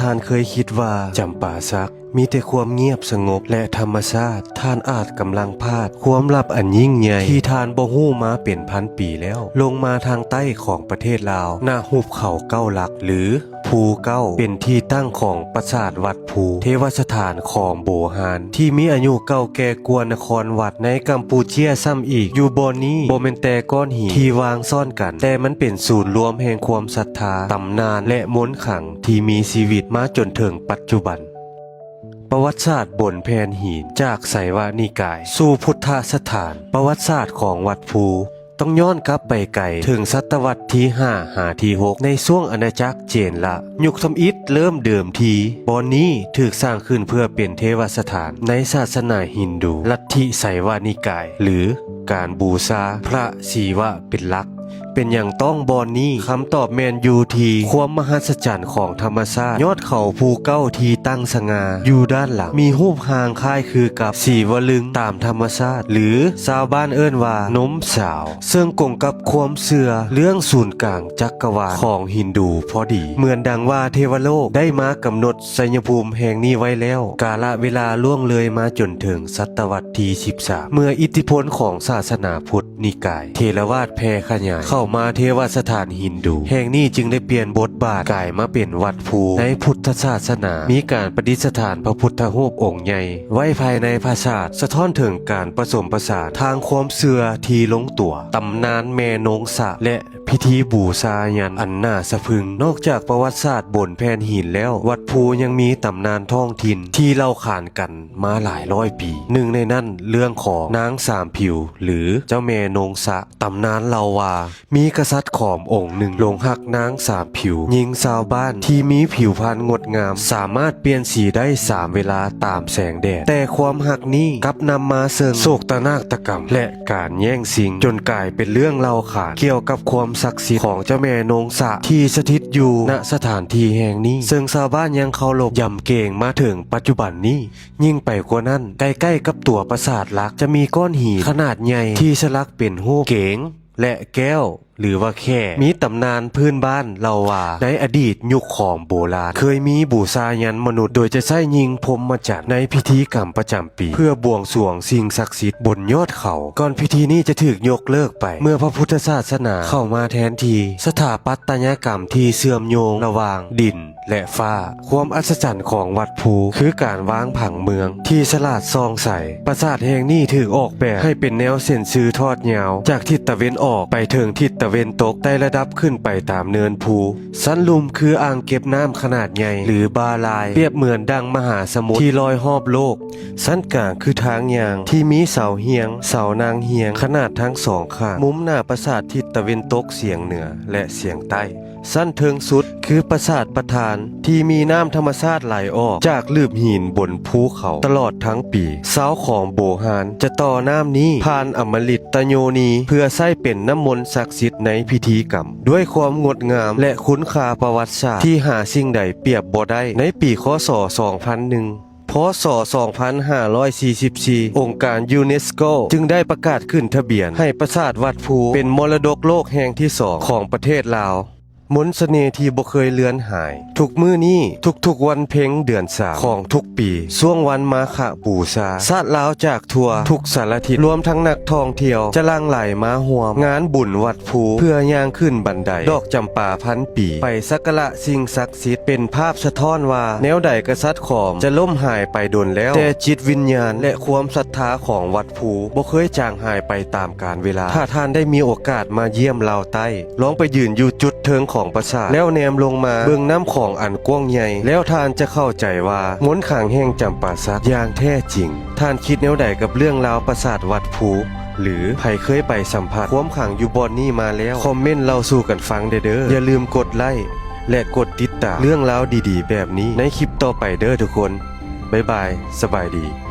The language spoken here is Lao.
ທ່ານເຄີຍຄິດວ່າຈຳປາສັກມີແຕ່ຄວາມງຽບສະຫງົບ ແລະ ທຳມະຊາດ, ທ່ານອາດກຳລັງພາດຄວາມລັບອັນຍິ່ງໃຫຍ່ທີ່ທ່ານບໍ່ຮູ້ມາເປັນພັນປີແລ້ວ. ລົງມາທາງໃຕ້ຂອງປະເທດລາວ, ນະຫຸບເຂົາເກົ້າຫຼັກ ຫຼື ພູເກົ້າ ເປັນທີ່ຕັ້ງຂອງປາສາດວັດພູ, ເທວະສະຖານຂອງໂບຮານ ທີ່ມີອາຍຸເກົ່າແກ່ກວ່ານະຄອນວັດໃນກຳປູເຈຍຊ້ຳອີກ. ຢູ່ບ່ອນນີ້ບໍ່ແມ່ນແຕ່ກ້ອນຫີນທີ່ວາງຊ້ອນກັນ, ແຕ່ມັນເປັນສູນລວມແຫ່ງຄວາມສັດທາ, ຕຳນານ ແລະ ມົນຂັງທີ່ມີຊີວິດມາຈົນເຖິງປັດຈຸບັນ. ປະຫວັດສາດບົນແຜ່ນຫີນ, ຈາກໄຊວະນິກາຍສູ່ພຸດທະສະຖານ. ປະຫວັດສາດຂອງວັດພູ ຕ້ອງຍ້ອນກັບໄປໄກເຖິງສະຕະວັດທີຫ້າຫາທີຫົກ ໃນຊ່ວງອານາຈັກເຈນລະ. ຍຸກທຳອິດເລີ່ມເດີມທີ, ບ່ອນນີ້ຖືກສ້າງຂຶ້ນເພື່ອເປັນເທວະສະຖານໃນສາສະໜາຮິນດູ, ລັດທິໄຊວະນິກາຍ ຫຼື ການບູຊາພະສີວະເປັນຫຼັກ. ເປັນຫຍັງຕ້ອງບ່ອນນີ້? ຄຳຕອບແມ່ນຢູ່ທີ່ຄວາມມະຫັດສະຈັນຂອງທຳມະຊາດ. ຍອດເຂົາພູເກົ້າທີ່ຕັ້ງສະຫງ່າຢູ່ດ້ານຫຼັງ ມີຮູບຮ່າງຄ້າຍຄືກັບສີວະລຶງຕາມທຳມະຊາດ ຫຼື ຊາວບ້ານເອີ້ນວ່ານົມສາວ, ເຊິ່ງກົງກັບຄວາມເຊື່ອເລື່ອງສູນກາງຈັກກະວານຂອງຮິນດູພໍດີ. ເໝືອນດັ່ງວ່າເທວະໂລກໄດ້ມາກຳນົດໄຊຍະພູມແຫ່ງນີ້ໄວ້ແລ້ວ. ກາລະເວລາລ່ວງເລີຍມາຈົນເຖິງສະຕະວັດທີສິບສາມ ເມື່ອອິດທິພົນຂອງສາສະໜາພຸດ ນິກາຍເຖລະວາດແຜ່ຂະຫຍາຍເຂົ້າມາເທວະສະຖານຮິນດູແຫ່ງນີ້, ຈຶ່ງໄດ້ປ່ຽນບົດບາດກາຍມາເປັນວັດພູໃນພຸດທະສາສະໜາ. ມີການປະດິດສະຖານພະພຸດທະຮູບອົງໃຫຍ່ໄວ້ພາຍໃນປາສາດ, ສະທ້ອນເຖິງການປະສົມປະສານທາງຄວາມເຊື່ອທີ່ລົງຕົວ. ຕຳນານແມ່ນົງສະ ແລະ ພິທີບູຊາຍັນອັນໜ້າສະພຶງ. ນອກຈາກປະຫວັດສາດບົນແຜ່ນຫີນແລ້ວ, ວັດພູຍັງມີຕຳນານທ້ອງຖິ່ນທີ່ເລົ່າຂານກັນມາຫຼາຍຮ້ອຍປີ. ໜຶ່ງໃນນັ້ນເລື່ອງຂອງນາງສາມຜິວ ຫຼື ເຈົ້າແມ່ນົງສະ. ຕຳນານເລົ່າວ່າ ມີກະສັດຂອມອົງໜຶ່ງຫຼົງຮັກນາງສາມຜິວ, ຍິງຊາວບ້ານທີ່ມີຜິວພັນງົດງາມ, ສາມາດປ່ຽນສີໄດ້ສາມເວລາຕາມແສງແດດ. ແຕ່ຄວາມຮັກນີ້ກັບນຳມາເຊິ່ງໂສກຕະນາກຕະກຳ ແລະ ການແຍ່ງຊິງ, ຈົນກາຍເປັນເລື່ອງເລົ່າຂານກ່ຽວກັບຄວາມສັກສິດຂອງເຈົ້າແມ່ນົງສະທີ່ສະຖິດຢູ່ ນະ ສະຖານທີ່ແຫ່ງນີ້, ເຊິ່ງຊາວບ້ານຍັງເຄົາລົບຢຳເກງມາເຖິງປັດຈຸບັນນີ້. ຍິ່ງໄປກວ່ານັ້ນ, ໃກ້ໆກັບຕົວປາສາດຫຼັກ ຈະມີກ້ອນຫີນຂະໜາດໃຫຍ່ທີ່ສະຫຼັກເປັນຮູບເກງ ແລະ ແກ້ວ ຫຼືວ່າແຂ້. ມີຕຳນານພື້ນບ້ານເລົ່າວ່າ ໃນອະດີດຍຸກຂອງໂບລານ ເຄີຍມີບູຊາຍັນມະນຸດ ໂດຍຈະໃຊ້ຍິງພົມມະຈັນໃນພິທີກຳປະຈຳປີ ເພື່ອບວງສວງສິ່ງສັກສິດບົນຍອດເຂົາ. ກ່ອນພິທີນີ້ຈະຖືກຍົກເລີກໄປ ເມື່ອພະພຸດທະສາສະໜາເຂົ້າມາແທນທີ່. ສະຖາປັດຕະຍະກຳທີ່ເຊື່ອມໂຍງລະຫວ່າງດິນ ແລະ ຟ້າ. ຄວາມອັດສະຈັນຂອງວັດພູ ຄືການວາງຜັງເມືອງທີ່ສະຫຼາດສ່ອງໃສ. ປາສາດແຫ່ງນີ້ຖືກອອກແບບໃຫ້ເປັນແນວເສັ້ນຊື່ທອດຍາວຈາກທິດຕາເວັນອອກໄປເຖິງທິດຕາເວັນຕົກ, ໄຕ່ລະດັບຂຶ້ນໄປຕາມເນີນພູ. ຊັ້ນລຸ່ມຄືອ່າງເກັບນ້ຳຂະໜາດໃຫຍ່ ຫຼື ບາລາຍ, ປຽບເໝືອນດັ່ງມະຫາສະໝຸດທີ່ລອຍຮອບໂລກ. ຊັ້ນກາງຄືທາງຍ່າງທີ່ມີເສົາຮຽງ, ເສົານາງຮຽງຂະໜາດທັງສອງຂ້າງ. ມຸມໜ້າປາສາດທິດຕາເວັນຕົກ, ສຽງເໜືອ ແລະ ສຽງໃຕ້. ຊັ້ນເທິງສຸດຄືປາສາດປະທານ ທີ່ມີນ້ຳທຳມະຊາດໄຫຼອອກຈາກຫຼືບຫີນບົນພູເຂົາຕະຫຼອດທັງປີ. ຊາວຂອງໂບຮານຈະຕໍ່ນ້ຳນີ້ຜ່ານອຳມະລິດຕະໂຍນີ ເພື່ອໃຊ້ເປັນນ້ຳມົນສັກສິດໃນພິທີກຳ. ດ້ວຍຄວາມງົດງາມ ແລະ ຄຸນຄ່າປະຫວັດສາດທີ່ຫາສິ່ງໃດປຽບບໍ່ໄດ້, ໃນປີ ຄ.ສ. ສອງພັນໜຶ່ງ ພ.ສ. ສອງພັນຫ້າຮ້ອຍສີ່ສິບສີ່ ອົງການຢູເນສໂກຈຶ່ງໄດ້ປະກາດຂຶ້ນທະບຽນໃຫ້ປາສາດວັດພູເປັນມໍລະດົກໂລກແຫ່ງທີສອງຂອງປະເທດລາວ. ມົນສະເໜ່ທີ່ບໍ່ເຄີຍເລືອນຫາຍ. ທຸກມື້ນີ້, ທຸກໆວັນເພັງເດືອນສາມຂອງທຸກປີ, ຊ່ວງວັນມາຄະບູຊາ, ຊາດລາວຈາກທົ່ວທຸກສາລະທິດ, ລວມທັງນັກທ່ອງທ່ຽວ, ຈະຫຼັ່ງໄຫຼມາຮ່ວມງານບຸນວັດພູ ເພື່ອຍ່າງຂຶ້ນບັນໄດດອກຈຳປາພັນປີ ໄປສັກກາລະສິ່ງສັກ ສິດ ເປັນພາບສະທ້ອນວ່າແນວໃດກະສັດຂອມຈະລົ້ມຫາຍໄປດົນແລ້ວ, ແຕ່ຈິດວິນຍານ ແລະ ຄວາມສັດທາຂອງວັດພູບໍ່ເຄີຍຈາງຫາຍໄປຕາມການເວລາ. ຖ້າທ່ານໄດ້ມີໂອກາດມາຢ້ຽມລາວໃຕ້, ລອງໄປຢືນຢູ່ຈຸດເທິງຂອງປາສາດ ແລ້ວແນມລົງມາເບິ່ງນ້ຳຂອງອັນກວ້າງໃຫຍ່, ແລ້ວທ່ານຈະເຂົ້າໃຈວ່າມົນຂັງແຫ່ງຈຳປາສັກຢ່າງແທ້ຈິງ. ທ່ານຄິດແນວໃດກັບເລື່ອງລາວປາສາດວັດພູ? ຫຼື ໃຜເຄີຍໄປສຳຜັດຄວາມຂັງຢູ່ບ່ອນນີ້ມາແລ້ວ? ຄອມເມັນເລົ່າສູ່ກັນຟັງແດ່ເດີ. ຢ່າລືມກົດໄລ້ ແລະ ກົດຕິດຕາມເລື່ອງລາວດີໆແບບນີ້ໃນຄລິບຕໍ່ໄປເດີທຸກຄົນ. ບາຍບາຍ, ສະບາຍດີ.